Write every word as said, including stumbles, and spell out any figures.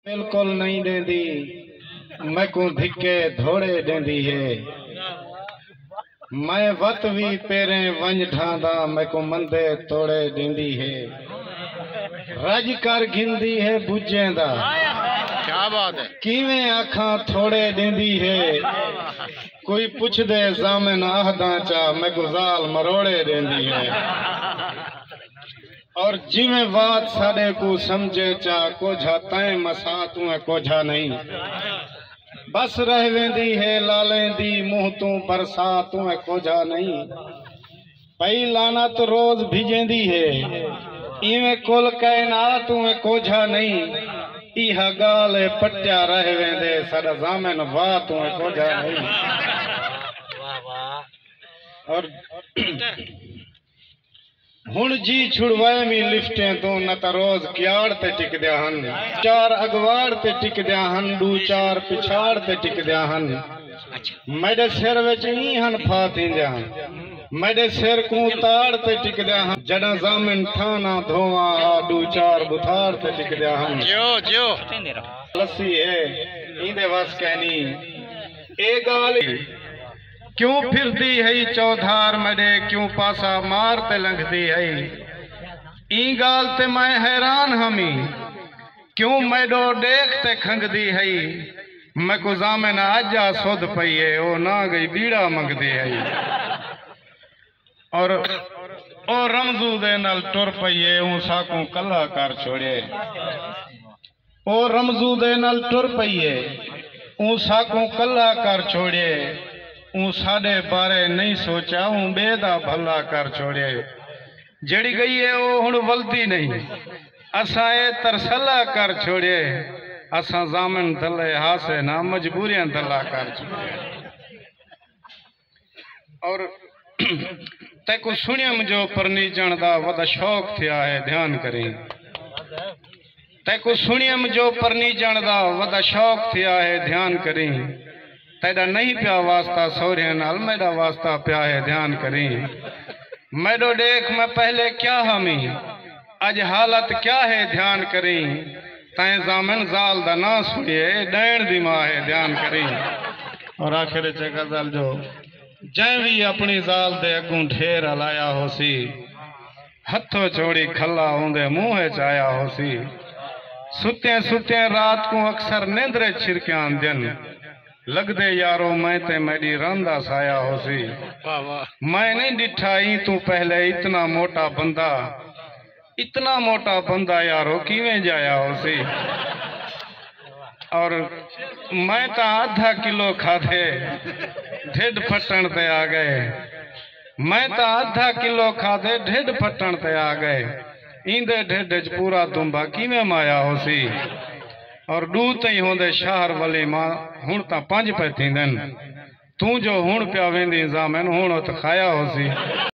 بالکل نئیں ݙیندی، میکوں دھکے دھوڑے ݙیندی ہے۔ میں وت وی پیریں ونڄ ڈھانداں، میکوں مندے توڑے ݙیندی ہے۔ رڄ کر گھندی ہے بجھیں دا، کیا بات ہے۔ کیویں آکھاں تھوڑے ݙیندی ہے۔ کوئی پچھدے ضامن آہداں چا، میکوں ذال مروڑے ݙیندی ہے۔ اور جیویں وات ساݙے کوں سمجھے چا، کوجھا تئیں مسا توں کوجھا نئیں۔ بس رہ ویندی ہے لالیں دی منہ توں برسات، اونویں کوجھا نئیں۔ پئی لعنت روز بھجیندی ہے، ایویں کل کائنات، اونویں کوجھا نئیں۔ ایہا ڳالھ اے پٹیا رہ ویندے، ساݙا ضامن وات، اونویں کوجھا نئیں۔ اور ہݨ جی چھڑوائے وی لفٹیں توں، نہ تاں روز کیاڑ تے ٹکدیاں ہن۔ چار اڳواڑ تے ٹکدیاں ہن، ݙو چار پچھاڑ تے ٹکدیاں ہن۔ میݙے سر وچ ایں ہن پھا تھیندیاں، میݙے سر کوں تاڑ تے ٹکدیاں ہن۔ جݙاں ضامن ٹھاں نہ دھوواں ہا، ݙو چار ٻتھاڑ تے ٹکدیاں ہن۔ جیو، جیو۔ لسی ہے، ایندے وس کینی۔ اے ڳالھ کیوں پھردی ہئی چودھار میݙے، کیوں پاسا مار تے لنگھدی ہئی؟ ایں ڳالھ تے میں حیران ہمی، کیوں میݙو ݙیکھ تے کھنگدی ہئی؟ میکوں ضامن اڄ آ سدھ پئی اے، او نہ ڳئی ٻیڑا منگدی ہئی۔ اور او رمزو دے نال ٹر پئی اے، اوں ساکوں کلھا کر چھوڑیے۔ او رمزو دے نال ٹر پئی اے، اوں ساکوں کلھا کر چھوڑیے۔ اوں ساݙے بارے نئیں سوچیا، اوں ٻئے دا بھلا کر چھوڑیے۔ جیڑھی ڳئی اے او ہݨ ولدی نئیں، اساں اے ترسلا کر چھوڑیے۔ اساں ضامن دھلے ہاسے نہ، مجبوریاں دھلا کر چھوڑیے۔ اور تیکوں سݨیم جو پرنیجݨ دا وݙا شوق تھیا ہے، دھیان کریں۔ تیکوں سݨیم جو پرنیجݨ دا وݙا شوق تھیا ہے، دھیان کریں۔ تیݙا نئیں پیا واسطہ سہریاں نال، میݙا واسطہ پیا ہے، دھیان کریں۔ میݙو ݙیکھ میں پہلے کیا ہمی، اڄ حالت کیا ہے، دھیان کریں۔ تئیں ضامن ذال دا ناں سݨیے، ݙیݨ دی ماں ہے، دھیان کریں۔ اور آخر اچ غزل جو جئیں وی اپݨی ذال دے اڳوں ڈھیر ہلایا ہوسی، ہتھوں چھوڑی کھلا اوندے منہ اچ آیا ہوسی۔ ستیں ستیں رات کوں اکثر نیندر اچ چھرکیاں آندین، لڳدے یارو میں تے میݙی رن دا سایہ ہوسی۔ واہ واہ۔ میں نئیں ݙٹھا ایں توں پہلے اتنا موٹا بندہ، اتنا موٹا بندہ یارو کیویں ڄایا ہوسی؟ اور میں تاں ادھا کلو کھادے، ڈھڈ پھٹݨ تے آ ڳئے۔ میں تاں ادھا کلو کھادے، ڈھڈ پھٹݨ تے آ ڳئے۔ ایندے ڈھڈ اچ پورا دمبا کیویں مایا ہوسی؟ اور ݙو تئیں ہوندے شہر ولیمہ، ہݨ تاں پنج پئے تھیندن۔ توں جو ہݨ پیا ویندیں ضامن، ہݨ ات کھایا ہوسی۔